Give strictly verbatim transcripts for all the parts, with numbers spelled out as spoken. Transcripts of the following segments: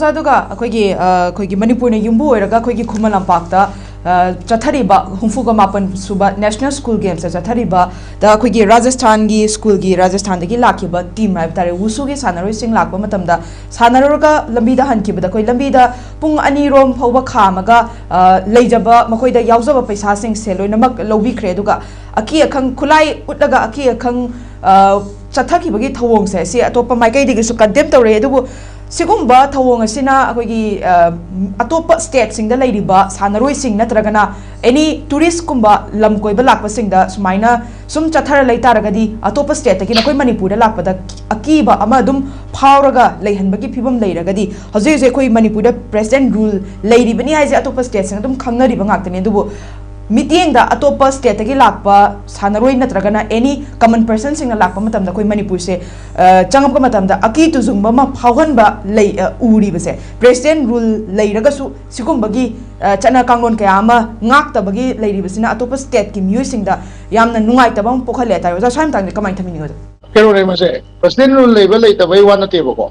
ꯑꯗꯨꯒ ꯑꯩꯈꯣꯏꯒꯤ ꯑ, ꯑꯩꯈꯣꯏꯒꯤ ꯃꯅꯤꯄꯨꯔꯅ ꯌꯨꯝꯕꯨ ꯑꯣꯏꯔꯒ ꯑꯩꯈꯣꯏꯒꯤ ꯈꯨꯃꯟ ꯂꯝꯄꯥꯛꯇ ꯑ, ꯆꯠꯊꯔꯤꯕ ꯍꯨꯝꯐꯨꯒ ꯃꯥꯄꯟ ꯁꯨꯕ ꯅꯦꯁꯅꯦꯜ ꯁ꯭ꯀꯨꯜ ꯒꯦꯝꯁꯇ ꯆꯠꯊꯔꯤꯕꯗ ꯑꯩꯈꯣꯏꯒꯤ ꯔꯥꯖꯁꯊꯥꯟꯒꯤ ꯁ꯭ꯀꯨꯜꯒꯤ, ꯔꯥꯖꯁꯊꯥꯟꯗꯒꯤ ꯂꯥꯛꯈꯤꯕ ꯇꯤꯝ ꯍꯥꯏꯕ ꯇꯥꯔꯦ, ꯋꯨꯁꯨꯒꯤ ꯁꯥꯟꯅꯔꯣꯏꯁꯤꯡ ꯂꯥꯛꯄ ꯃꯇꯝꯗ ꯁꯥꯟꯅꯔꯨꯔꯒ ꯂꯝꯕꯤꯗ ꯍꯟꯈꯤꯕꯗ ꯑꯩꯈꯣꯏ ꯂꯝꯕꯤꯗ ꯄꯨꯡ ꯑꯅꯤꯔꯣꯝ ꯐꯥꯎꯕ ꯈꯥꯝꯃꯒ ꯑ, ꯂꯩꯖꯕ, ꯃꯈꯣꯏꯗ ꯌꯥꯎꯖꯕ ꯄꯩꯁꯥꯁꯤꯡꯁꯦ ꯂꯣꯏꯅꯃꯛ ꯂꯧꯕꯤꯈ꯭ꯔꯦ꯫ ꯑꯗꯨꯒ ꯑꯀꯤ ꯑꯈꯪ ꯈꯨꯠꯂꯥꯏ ꯎꯠꯂꯒ ꯑꯀꯤ ꯑꯈꯪ ꯑ, ꯆꯠꯊꯈꯤꯕꯒꯤ ꯊꯧꯑꯣꯡꯁꯦ ꯁꯤ ꯑꯇꯣꯞꯄ ꯃꯥꯏꯀꯩꯗꯒꯤꯁꯨ ꯀꯟꯗꯦꯝ ꯇꯧꯔꯛꯑꯦ꯫ ꯑꯗꯨꯕꯨ ꯁꯤꯒꯨꯝꯕ ꯊꯧꯑꯣꯡ ꯑꯁꯤꯅ ꯑꯩꯈꯣꯏꯒꯤ ꯑ, ꯑꯇꯣꯞꯄ ꯁ꯭ꯇꯦꯠꯁꯤꯡꯗ ꯂꯩꯔꯤꯕ ꯁꯥꯟꯅꯔꯣꯏꯁꯤꯡ ꯅꯠꯇ꯭ꯔꯒꯅ ꯑꯦꯅꯤ ꯇꯨꯔꯤꯁꯀꯨꯝꯕ ꯂꯝ ꯀꯣꯏꯕ ꯂꯥꯛꯄꯁꯤꯡꯗ ꯁꯨꯃꯥꯏꯅ ꯁꯨꯝ ꯆꯠꯊꯔ ꯂꯩ ꯇꯥꯔꯒꯗꯤ ꯑꯇꯣꯞꯄ ꯁ꯭ꯇꯦꯠꯇꯒꯤ ꯅꯈꯣꯏ ꯃꯅꯤꯄꯨꯔꯗ ꯂꯥꯛꯄꯗ ꯑꯀꯤꯕ ꯑꯃ ꯑꯗꯨꯝ ꯐꯥꯎꯔꯒ ꯂꯩꯍꯟꯕꯒꯤ ꯐꯤꯕꯝ ꯂꯩꯔꯒꯗꯤ, ꯍꯧꯖꯤꯛ ꯍꯧꯖꯤꯛ ꯑꯩꯈꯣꯏ ꯃꯅꯤꯄꯨꯔꯗ ꯄ꯭ꯔꯦꯁꯤꯗꯦꯟ ꯔꯨꯜ ꯂꯩꯔꯤꯕꯅꯤ ꯍꯥꯏꯁꯦ ꯑꯇꯣꯞꯄ ꯁ꯭ꯇꯦꯠꯁꯤꯡ ꯑꯗꯨꯝ ꯈꯪꯅꯔꯤꯕ ꯉꯥꯛꯇꯅꯤ꯫ ꯑꯗꯨꯕꯨ ꯃꯤꯠꯌꯦꯡꯗ ꯑꯇꯣꯞꯄ ꯁ꯭ꯇꯦꯠꯇꯒꯤ ꯂꯥꯛꯄ ꯁꯥꯟꯅꯔꯣꯏ ꯅꯠꯇ꯭ꯔꯒꯅ ꯑꯦꯅꯤ ꯀꯃꯟ ꯄꯔꯁꯟꯁꯤꯡꯅ ꯂꯥꯛꯄ ꯃꯇꯝꯗ ꯑꯩꯈꯣꯏ ꯃꯅꯤꯄꯨꯔꯁꯦ ꯑ, ꯆꯪꯉꯛꯄ ꯃꯇꯝꯗ ꯑꯀꯤ ꯇꯨꯖꯨꯡꯕ ꯑꯃ ꯐꯥꯎꯍꯟꯕ ꯂꯩ, ꯑ, ꯎꯔꯤꯕꯁꯦ, ꯄ꯭ꯔꯦꯁꯤꯗꯦꯟ ꯔꯨꯜ ꯂꯩꯔꯒꯁꯨ ꯁꯤꯒꯨꯝꯕꯒꯤ ꯑ, ꯆꯠꯅ ꯀꯥꯡꯂꯣꯟ ꯀꯌꯥ ꯑꯃ ꯉꯥꯛꯇꯕꯒꯤ ꯂꯩꯔꯤꯕꯁꯤꯅ ꯑꯇꯣꯞꯄ ꯁ꯭ꯇꯦꯠꯀꯤ ꯃꯤꯑꯣꯏꯁꯤꯡꯗ ꯌꯥꯝꯅ ꯅꯨꯡꯉꯥꯏꯇꯕ ꯑꯃ ꯄꯣꯛꯍꯜꯂꯦ ꯍꯥꯏꯇꯥꯔꯦ꯫ ꯑꯣꯖꯥ, ꯁ꯭ꯋꯥꯏ ꯃꯇꯥꯡꯗ ꯀꯃꯥꯏꯅ ꯊꯝꯕꯤꯅꯤꯡꯉꯤ, ꯑꯣꯖꯥ? ꯀꯩꯅꯣꯅꯦ, ꯃꯁꯦ ꯄ꯭ꯔꯁꯤꯗꯦꯟ ꯔꯨꯜ ꯂꯩꯕ ꯂꯩꯇꯕꯩ ꯋꯥ ꯅꯠꯇꯦꯕꯀꯣ꯫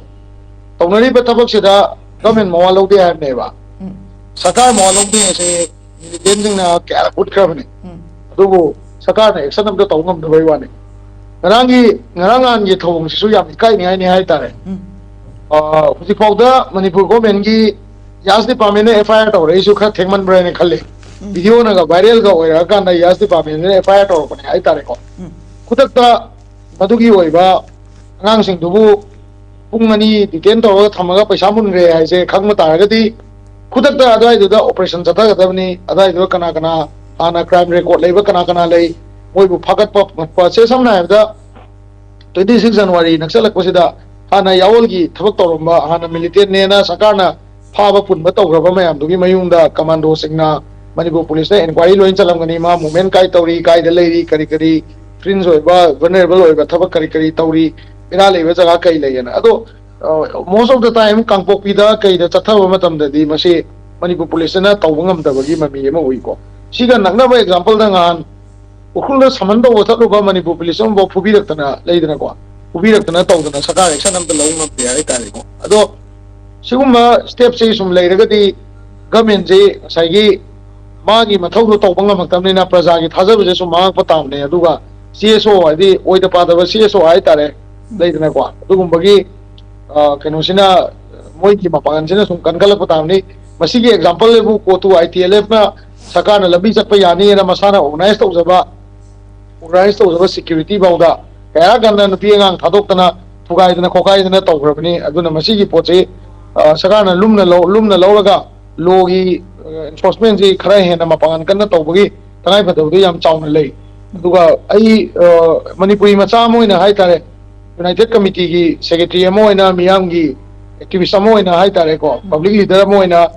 ꯇꯧꯅꯔꯤꯕ ꯊꯕꯛꯁꯤꯗ ꯒꯃꯦꯟ ꯃꯋꯥ ꯂꯧꯗꯦ ꯍꯥꯏꯕꯅꯦꯕ꯫ ꯎꯝ꯫ ꯁꯔꯀꯥꯔ ꯃꯋꯥ ꯂꯧꯗꯦ ꯍꯥꯏꯁꯦ ꯃꯤꯂꯤꯇꯦꯟꯁꯤꯡꯅ ꯀꯌꯥ ꯎꯠꯈ꯭ꯔꯕꯅꯤ꯫ ꯎꯝ꯫ ꯑꯗꯨꯕꯨ ꯁꯔꯀꯥꯔꯅ ꯑꯦꯛꯁꯟ ꯑꯝꯇ ꯇꯧꯕ ꯉꯝꯗꯕꯩ ꯋꯥꯅꯤ꯫ ꯉꯔꯥꯡꯒꯤ, ꯉꯔꯥꯡ ꯅꯍꯥꯟꯒꯤ ꯊꯧꯑꯣꯡꯁꯤꯁꯨ ꯌꯥꯝ ꯏꯀꯥꯏꯅꯤꯡꯉꯥꯏꯅꯤ ꯍꯥꯏꯇꯥꯔꯦ꯫ ꯎꯝ꯫ ꯑ, ꯍꯧꯖꯤꯛꯐꯥꯎꯗ ꯃꯅꯤꯄꯨꯔ ꯒꯣꯔꯃꯦꯟꯒꯤ ꯌꯥꯁ ꯗꯤꯄꯥꯔꯠꯃꯦꯟꯅ ꯑꯦꯐ ꯑꯥꯏ ꯑꯥꯔ ꯇꯧꯔꯛꯏꯁꯨ ꯈꯔ ꯊꯦꯡꯃꯟꯕ꯭ꯔꯥ ꯍꯥꯏꯅ ꯈꯜꯂꯤ꯫ ꯎꯝ꯫ ꯚꯤꯗꯤꯑꯣꯅꯒ ꯚꯥꯏꯔꯦꯜꯒ ꯑꯣꯏꯔꯛꯑꯀꯥꯟꯗ ꯌꯥꯁ ꯗꯤꯄꯥꯔꯠꯃꯦꯟꯅ ꯑꯦꯐ ꯑꯥꯏ ꯑꯥꯔ ꯇꯧꯔꯛꯄꯅꯦ ꯍꯥꯏꯇꯥꯔꯦꯀꯣ꯫ ꯎꯝ꯫ ꯈꯨꯗꯛꯇ ꯃꯗꯨꯒꯤ ꯑꯣꯏꯕ ꯑꯉꯥꯡꯁꯤꯡꯗꯨꯕꯨ ꯄꯨꯡ ꯑꯅꯤ ꯗꯤꯇꯦꯟ ꯇꯧꯔꯒ ꯊꯝꯃꯒ ꯄꯩꯁꯥ ꯃꯨꯟꯈ꯭ꯔꯦ ꯍꯥꯏꯁꯦ ꯈꯪꯕ ꯇꯥꯔꯒꯗꯤ, ꯈꯨꯗꯛꯇ ꯑꯗꯨꯋꯥꯏꯗꯨꯗ ꯑꯣꯄꯔꯦꯁꯟ ꯆꯠꯊꯒꯗꯕꯅꯤ꯫ ꯑꯗꯨꯋꯥꯏꯗꯨꯗ ꯀꯅꯥ ꯀꯅꯥ ꯍꯥꯟꯅ ꯀ꯭ꯔꯥꯏꯝ ꯔꯦꯀꯣꯔꯗ ꯂꯩꯕ, ꯀꯅꯥ ꯀꯅꯥ ꯂꯩ, ꯃꯣꯏꯕꯨ ꯐꯥꯒꯠꯄ ꯐꯨꯒꯠꯄ꯫ ꯁꯦ, ꯁꯝꯅ ꯍꯥꯏꯔꯕꯗ, ꯇ꯭ꯋꯦꯟꯇꯤ ꯁꯤꯛꯁ ꯖꯅꯋꯥꯔꯤ ꯅꯛꯁꯜꯂꯛꯄꯁꯤꯗ ꯍꯥꯟꯅ ꯌꯥꯑꯣꯜꯒꯤ ꯊꯕꯛ ꯇꯧꯔꯝꯕ, ꯍꯥꯟꯅ ꯃꯤꯂꯤꯇꯦꯟꯅꯦꯅ ꯁꯔꯀꯥꯔꯅ ꯐꯥꯕ ꯄꯨꯟꯕ ꯇꯧꯈ꯭ꯔꯕ ꯃꯌꯥꯝꯗꯨꯒꯤ ꯃꯌꯨꯝꯗ ꯀꯃꯥꯟꯗꯣꯁꯤꯡꯅ ꯃꯅꯤꯄꯨꯔ ꯄꯨꯂꯤꯁꯅ ꯏꯟꯀ꯭ꯋꯥꯏꯔꯤ ꯂꯣꯏꯅ ꯆꯠꯂꯝꯒꯅꯤ꯫ ꯃꯥ ꯃꯨꯞꯃꯦꯟ ꯀꯥꯏ ꯇꯧꯔꯤ, ꯀꯥꯏꯗ ꯂꯩꯔꯤ, ꯀꯔꯤ ꯀꯔꯤ ꯐ꯭ꯔꯤꯟꯖ ꯑꯣꯏꯕ, ꯚꯜꯅꯔꯦꯕꯜ ꯑꯣꯏꯕ ꯊꯕꯛ ꯀꯔꯤ ꯀꯔꯤ ꯇꯧꯔꯤ, ꯕꯦꯔꯥ ꯂꯩꯕ ꯖꯒꯥ ꯀꯩ ꯂꯩꯌꯦꯅ꯫ ꯑꯗꯣ, ꯑ, most of the time ꯀꯥꯡꯄꯣꯛꯄꯤꯗ ꯀꯩꯗ ꯆꯠꯊꯕ ꯃꯇꯝꯗꯗꯤ ꯃꯁꯤ ꯃꯅꯤꯄꯨꯔ ꯄꯨꯂꯤꯁꯁꯤꯅ ꯇꯧꯕ ꯉꯝꯗꯕꯒꯤ ꯃꯃꯤ ꯑꯃ ꯎꯏꯀꯣ꯫ ꯁꯤꯒ ꯅꯛꯅꯕ ꯑꯦꯛꯖꯥꯝꯄꯜꯗ ꯉꯍꯥꯟ ꯎꯈ꯭ꯔꯨꯜꯗ ꯁꯃꯟ ꯇꯧꯕ ꯆꯠꯂꯨꯕ ꯃꯅꯤꯄꯨꯔ ꯄꯨꯂꯤꯁ ꯑꯃꯐꯥꯎ ꯐꯨꯕꯤꯔꯛꯇꯅ ꯂꯩꯗꯅꯀꯣ, ꯐꯨꯕꯤꯔꯛꯇꯅ ꯇꯧꯗꯅ ꯁꯔꯀꯥꯔ ꯑꯦꯛꯁꯟ ꯑꯝꯇ ꯂꯧꯕ ꯉꯝꯗꯦ ꯍꯥꯏꯇꯥꯔꯦꯀꯣ꯫ ꯑꯗꯣ ꯁꯤꯒꯨꯝꯕ ꯁ꯭ꯇꯦꯞꯁꯤ ꯁꯨꯝ ꯂꯩꯔꯒꯗꯤ ꯒꯃꯦꯟꯁꯤ ꯉꯁꯥꯏꯒꯤ ꯃꯥꯒꯤ ꯃꯊꯧꯗꯣ ꯇꯧꯕ ꯉꯝꯃꯛꯇꯕꯅꯤꯅ ꯄ꯭ꯔꯖꯥꯒꯤ ꯊꯥꯖꯕꯁꯦ ꯁꯨꯝ ꯃꯥꯡꯉꯛꯄ ꯇꯥꯕꯅꯦ꯫ ꯑꯗꯨꯒ ꯁꯤ ꯑꯦꯁ ꯑꯣ ꯍꯥꯏꯗꯤ ꯑꯣꯏꯗ ꯄꯥꯗꯕ ꯁꯤ ꯑꯦꯁ ꯑꯣ ꯍꯥꯏꯇꯥꯔꯦ, ꯂꯩꯗꯅꯀꯣ, ꯑꯗꯨꯒꯨꯝꯕꯒꯤ ꯑ, ꯀꯩꯅꯣꯁꯤꯅ, ꯃꯣꯏꯒꯤ ꯃꯄꯥꯡꯒꯜꯁꯤꯅ ꯁꯨꯝ ꯀꯟꯈꯠꯂꯛꯄ ꯇꯥꯕꯅꯤ꯫ ꯃꯁꯤꯒꯤ ꯑꯦꯛꯖꯥꯝꯄꯜ ꯍꯥꯏꯕꯨ ꯀꯣꯇꯨ ꯑꯥꯏ ꯇꯤ ꯑꯦꯜ ꯑꯦꯐꯅ ꯁꯔꯀꯥꯔꯅ ꯂꯝꯕꯤ ꯆꯠꯄ ꯌꯥꯅꯤꯅ ꯃꯁꯥꯅ ꯑꯣꯔꯒꯅꯥꯏꯖ ꯇꯧꯖꯕ, ꯑꯣꯔꯒꯅꯥꯏꯖ ꯇꯧꯖꯕ ꯁꯦꯀ꯭ꯌꯨꯔꯤꯇꯤ ꯐꯥꯎꯗ ꯀꯌꯥ ꯀꯟꯅ ꯅꯨꯄꯤ ꯑꯉꯥꯡ ꯊꯥꯗꯣꯛꯇꯅ ꯐꯨꯒꯥꯏꯗꯅ ꯈꯣꯈꯥꯏꯗꯅ ꯇꯧꯈ꯭ꯔꯕꯅꯤ꯫ ꯑꯗꯨꯅ ꯃꯁꯤꯒꯤ ꯄꯣꯠꯁꯤ, ꯑ, ꯁꯔꯀꯥꯔꯅ ꯂꯨꯝꯅ ꯂꯧ-, ꯂꯨꯝꯅ ꯂꯧꯔꯒ ꯂꯣꯒꯤ, ꯑ, ꯑꯦꯟꯐꯣꯔꯁꯃꯦꯟꯁꯤ ꯈꯔ ꯍꯦꯟꯅ ꯃꯄꯥꯡꯒꯜ ꯀꯟꯅ ꯇꯧꯕꯒꯤ ꯇꯉꯥꯏꯐꯗꯕꯗꯨ ꯌꯥꯝ ꯆꯥꯎꯅ ꯂꯩ꯫ ꯑꯗꯨꯒ ꯑꯩ, ꯑ, ꯃꯅꯤꯄꯨꯔꯤ ꯃꯆꯥ ꯑꯃ ꯑꯣꯏꯅ ꯍꯥꯏꯇꯥꯔꯦ, ꯌꯨꯅꯥꯏꯇꯦꯠ ꯀꯃꯤꯇꯤꯒꯤ ꯁꯦꯀ꯭ꯔꯦꯇꯔꯤ ꯑꯃ ꯑꯣꯏꯅ, ꯃꯤꯌꯥꯝꯒꯤ ꯑꯦꯛꯇꯤꯚꯤꯁ ꯑꯃ ꯑꯣꯏꯅ ꯍꯥꯏꯇꯥꯔꯦꯀꯣ, ꯄꯕ꯭ꯂꯤꯛ ꯂꯤꯗꯔ ꯑꯃ ꯑꯣꯏꯅ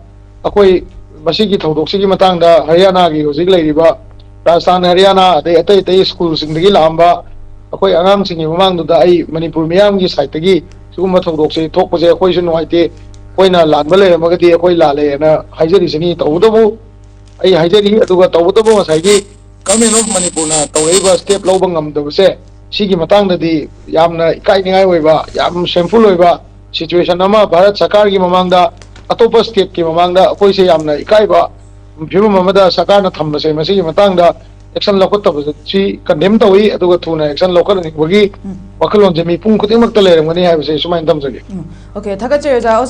ꯑꯩꯈꯣꯏ ꯃꯁꯤꯒꯤ ꯊꯧꯗꯣꯛꯁꯤꯒꯤ ꯃꯇꯥꯡꯗ ꯍꯔꯤꯌꯥꯅꯥꯒꯤ ꯍꯧꯖꯤꯛ ꯂꯩꯔꯤꯕ ꯔꯥꯖꯁꯊꯥꯟ, ꯍꯔꯤꯌꯥꯅꯥ, ꯑꯗꯩ ꯑꯇꯩ ꯑꯇꯩ ꯁ꯭ꯀꯨꯜꯁꯤꯡꯗꯒꯤ ꯂꯥꯛꯑꯝꯕ ꯑꯩꯈꯣꯏ ꯑꯉꯥꯡꯁꯤꯡꯒꯤ ꯃꯃꯥꯡꯗꯨꯗ ꯑꯩ ꯃꯅꯤꯄꯨꯔ ꯃꯤꯌꯥꯝꯒꯤ ꯁꯥꯏꯠꯇꯒꯤ ꯁꯤꯒꯨꯝꯕ ꯊꯧꯗꯣꯛꯁꯦ ꯊꯣꯛꯄꯁꯦ ꯑꯩꯈꯣꯏꯁꯨ ꯅꯨꯡꯉꯥꯏꯇꯦ, ꯑꯩꯈꯣꯏꯅ ꯂꯥꯟꯕ ꯂꯩꯔꯝꯃꯒꯗꯤ ꯑꯩꯈꯣꯏ ꯂꯥꯜꯂꯦꯅ ꯍꯥꯏꯖꯔꯤꯁꯤꯅꯤ꯫ ꯇꯧꯕꯇꯕꯨ ꯑꯩ ꯍꯥꯏꯖꯔꯤ, ꯑꯗꯨꯒ ꯇꯧꯕꯇꯕꯨ ꯉꯁꯥꯏꯒꯤ ꯒꯚꯔꯟꯃꯦꯟ ꯑꯣꯐ ꯃꯅꯤꯄꯨꯔꯅ ꯇꯧꯔꯛꯏꯕ ꯁ꯭ꯇꯦꯞ ꯂꯧꯕ ꯉꯝꯗꯕꯁꯦ, ꯁꯤꯒꯤ ꯃꯇꯥꯡꯗꯗꯤ ꯌꯥꯝꯅ ꯏꯀꯥꯏꯅꯤꯡꯉꯥꯏ ꯑꯣꯏꯕ, ꯌꯥꯝ ꯁꯦꯝꯐꯨꯜ ꯑꯣꯏꯕ ꯁꯤꯆꯨꯋꯦꯁꯟ ꯑꯃ ꯚꯥꯔꯠ ꯁꯔꯀꯥꯔꯒꯤ ꯃꯃꯥꯡꯗ, ꯑꯇꯣꯞꯄ ꯁ꯭ꯇꯦꯠꯀꯤ ꯃꯃꯥꯡꯗ ꯑꯩꯈꯣꯏꯁꯦ ꯌꯥꯝꯅ ꯏꯀꯥꯏꯕ ꯐꯤꯕꯝ ꯑꯃꯗ ꯁꯔꯀꯥꯔꯅ ꯊꯝꯕꯁꯦ, ꯃꯁꯤꯒꯤ ꯃꯇꯥꯡꯗ ꯑꯦꯛꯁꯟ ꯂꯧꯈꯠꯇꯕꯁꯤ ꯀꯟꯗꯦꯝ ꯇꯧꯏ, ꯑꯗꯨꯒ ꯊꯨꯅ ꯑꯦꯛꯁꯟ ꯂꯧꯈꯠꯍꯟꯅꯤꯡꯕꯒꯤ ꯋꯥꯈꯜꯂꯣꯟꯁꯦ ꯃꯤꯄꯨꯝ ꯈꯨꯗꯤꯡꯃꯛꯇ ꯂꯩꯔꯝꯒꯅꯤ ꯍꯥꯏꯕꯁꯦ ꯁꯨꯃꯥꯏꯅ ꯊꯝꯖꯒꯦ꯫ ꯎꯝ, ꯑꯣꯀꯦ, ꯊꯥꯒꯠꯆꯔꯤ ꯑꯣꯖꯥ꯫ ꯑꯣꯖꯥ,